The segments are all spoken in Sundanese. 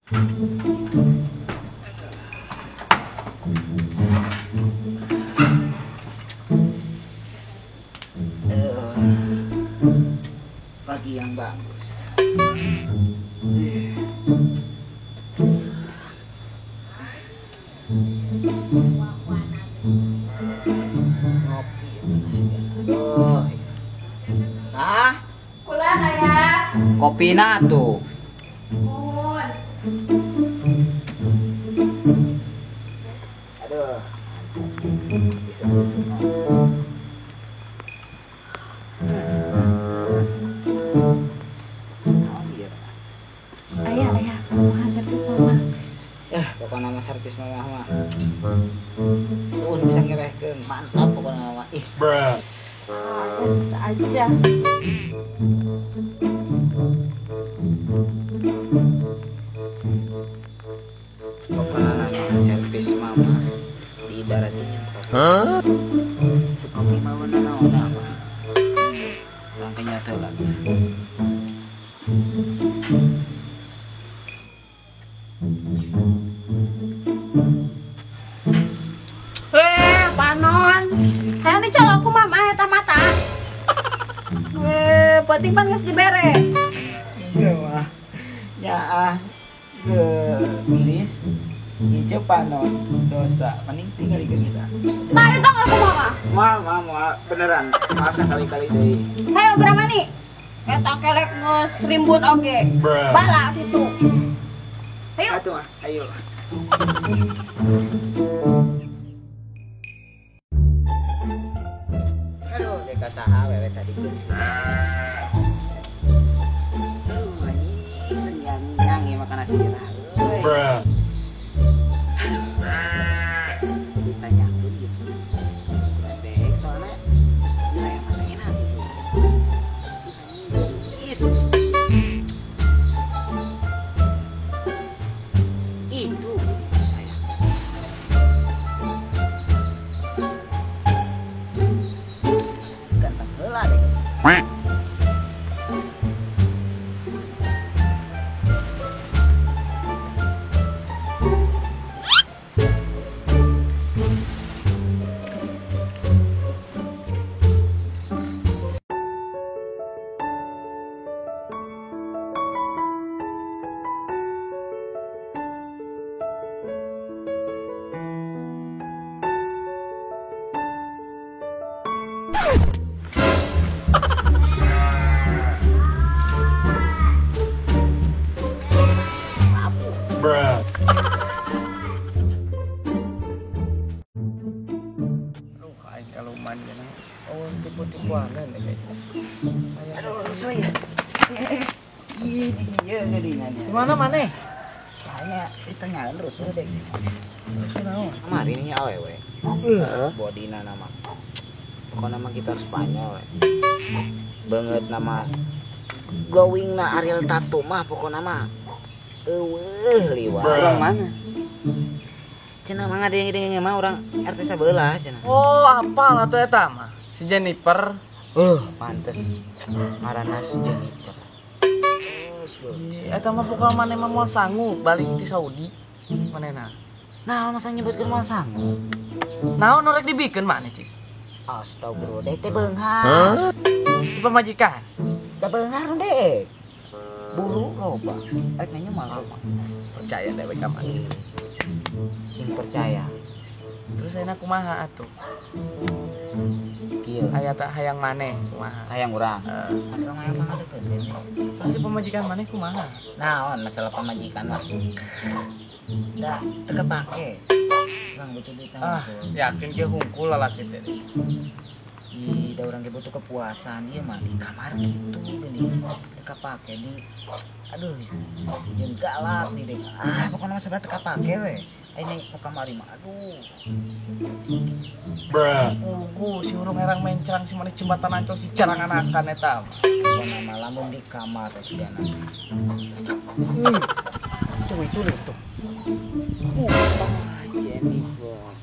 Pagi yang bagus. Ngopi aduh. Ah, pulang ayah. Kopi na tuh. Mohon. Aduh. Bisa. Ayah, kumaha servis mama? Pokoknya nama servis mama mah. Bisa ngerehkeun, mantap pokoknya nama. Ih. Bruh. Bisa aja. Pokoknya nama servis mama diibaratnya kopi. Hah? Itu kopi mau naon nama. Langkahnya teh lagi. Panon. Hayang dicolok ku mama eta mata. Penting pan geus dibere. Enggak mah. Nyaah geulis hijau panon dosa mending tinggal ikan kita. Tadi tong aku mama. Moal beneran. Masa kali-kali deui. Hayo berapa nih? Eta kelek geus rimbun oge. Bala kitu. Ayo. Atuh mah, ayo. Aduh, deka saha wewe tadi geus. Aduh, anjing nyang makan nasi lah. Bruh. Ditanyakeun gitu. Dek soalnya wilayah mana enak gitu. Is. Itu saya. Ganteng heula deh. Bruh. Aduh, aing kaluman ya. Oh, tipu-tipuan deh kayaknya. Aduh, suy. Ini dia geuningannya. Di mana maneh? Kayaknya ditanyain rusuh deh. Rusuh naon? Kamari nih awewe. Bodina nama. Pokoknya nama gitar Spanyol we. Banget nama glowing na Ariel Tatum mah pokoknya mah. Eueuh liwat. Orang mana? Cenah mah ngadeng-dengeng mah orang RT 11 cenah. Oh, apal atuh eta mah. Si Jennifer. Pantes ngaranna si Jennifer. Eta mah pokokna maneh mah moal sanggup balik ti Saudi. Manehna. Nah, masa nyebutkeun moal sanggup? Naon nu rek dibikeun maneh, Cis? Astagfirullah, deh teh beunghar. Ti pamajikan. Da beunghar deh. Bulu loba. Rek nanya malah. Percaya dewek ka maneh. Sing percaya. Terus ayeuna kumaha atuh? Kieu. Aya teh hayang maneh kumaha? Hayang urang. Urang hayang mah deukeut. Terus si pamajikan maneh kumaha? Naon masalah pamajikan lah. Da teu kepake. Urang butuh duit. Ah, yakin kieu hungkul lalaki teh. Ih, da urang ge butuh kepuasan ieu mah di kamar gitu geuning. Teu kapake di aduh, jeung galak nih deh. Ah, pokokna mah sebelah teu kapake we. Aing nu kamari mah aduh. Bruh. Ugu si urung erang mencrang si manis jembatan Ancol si jarang anakan eta. Pokokna mah lamun di kamar teh sugana. Tuh itu deh tuh. Jennifer.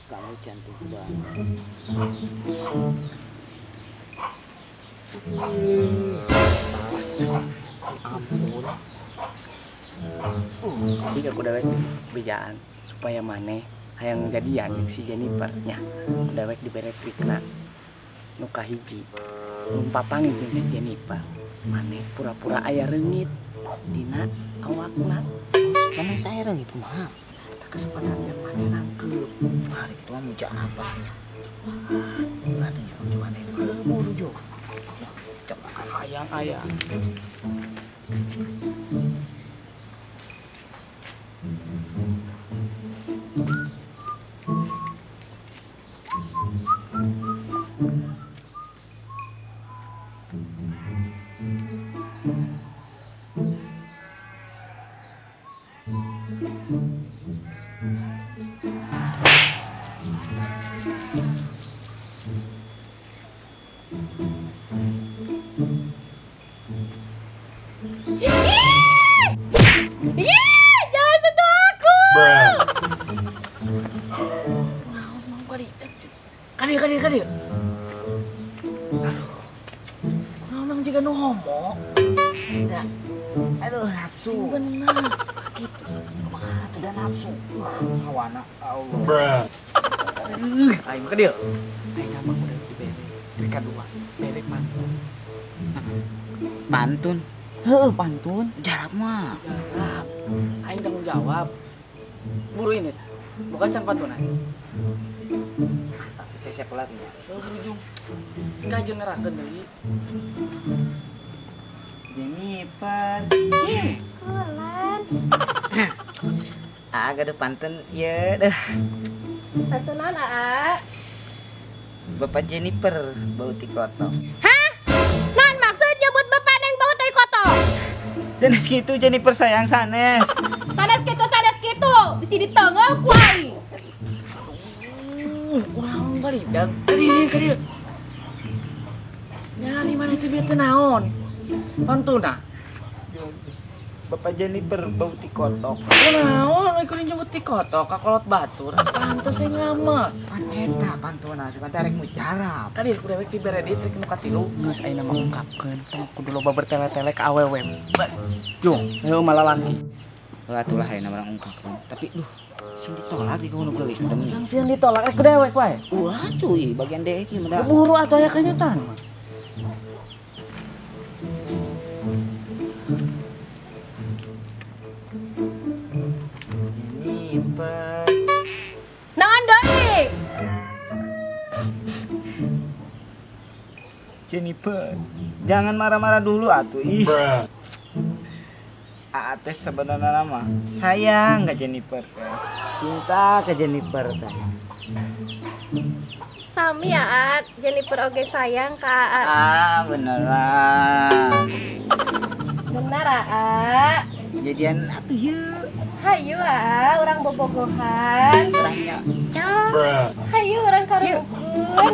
Kamu cantik banget. Ampun. Jika aku dewek bejaan supaya maneh hayang jadian jeung si Jennifer nya. Ku dewek dibere trikna. Nu kahiji, lumpapangin jeung si Jennifer. Maneh pura-pura aya reungit dina awakna. Mana saya reungit kumaha? Tah kesempatan yang maneh nangkeup. Hari kitu mah muja napasnya. Enggak tuh nya coba deh. Buru jo. Coba hayang aya. Ih, jangan sentuh aku. Naon mau kali? Kali kali kali. Aduh. Kunaon nang jiga nu homo? Tidak. Aduh, nafsu. Sing bener. Gitu. Kumaha tuh da nafsu. Hawana Allah. Aing mah kedil. Aing mah udah dibere. Trik kadua. Bere pantun. Pantun? Heuh, pantun. Jarap mah. Jarap. Aing tanggung jawab. Buru ini. Bukan can pantunan. Mantap, siap pelat nya. Heuh, berujung. Enggak jeung ngerakeun deui. Jennifer. Kulan. Ah, gaduh pantun ieu deh. Pantunan, Aa. Bapak Jennifer bau ti kotok. Hah? Non maksud nyebut bapak neng bau tai kotok? Sanes kitu Jennifer sayang sanes. Sanes kitu, bisi ditengel ku aing. Kunaon kali dag. Kali kali. Nyari mana teh bieu teh naon? Pantuna. Bapak Jennifer bau ti kotok. Kunaon we kudu nyebut ti kotok ka kolot batur. Pantes aing lama. Pan eta pantuna sugan teh rek mujarab. Kali ku dewek dibere deui trik nu katilu. Geus ayeuna mah ungkapkeun tong kudu loba bertele-tele ka awewe. Bas. Jung, heuh malah laki. Heuh atulah ayeuna mah ungkapkeun. Tapi duh, sing ditolak di kudu geulis demi. Sing ditolak ku dewek wae. Ulah cuy, bagian deui ki mah. Buru atuh aya kenyutan. Jennifer. Naon deui? Jennifer, jangan marah-marah dulu atuh ih. Aa teh sebenarnya mah sayang ke Jennifer teh. Cinta ke Jennifer teh. Sami ya, At. Jennifer oge sayang ka Aa. Ah, beneran. Benar, Aa. Jadian atuh yeuh. Hayu, Aa, urang bobogohan. Urangnya. Hayu urang karukeun.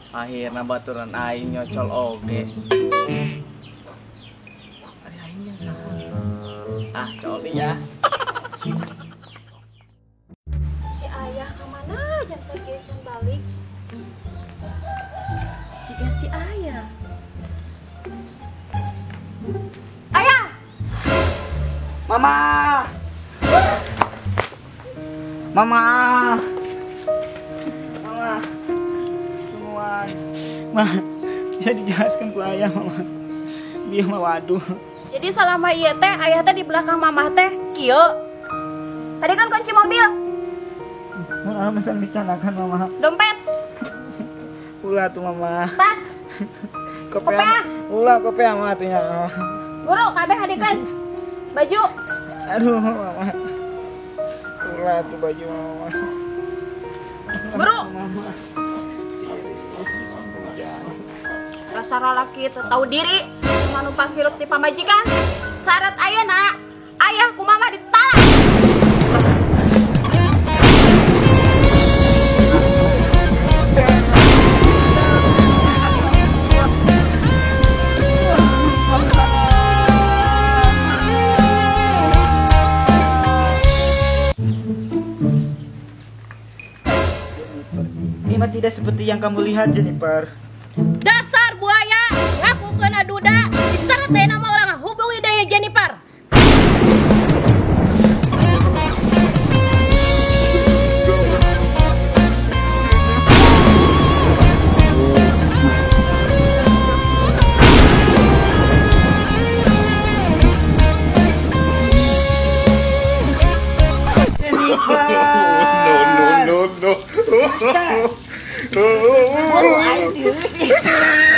Akhirna baturan aing nyocol oge. Ari aing yang salah. Ah, coli ya. Si ayah ka mana jam sakieu can balik? Jika si ayah. Ayah! Mama! Mama! Mama! Semua. Ma, bisa dijelaskan ku ayah, Mama. Dia mah waduh. Jadi selama ieu teh ayah teh di belakang mamah teh kieu. Tadi kan kunci mobil. Mama masa dicanakan Mama. Dompet. Ulah tuh Mama. Tas. Kopea. Ulah kopea mah atunya. Buru kabeh hadikeun. Baju. Aduh Mama. Ulah tuh baju Mama. Buru. Mama. Dasar lalaki teu tahu diri, cuma numpang hirup di pamajikan. Syarat ayeuna, ayah ku mama ditalak. Ini mah tidak seperti yang kamu lihat, Jennifer. Dasar buaya, ngaku kena duda, diseret deh nama orang hubungi deh Buru aing sih.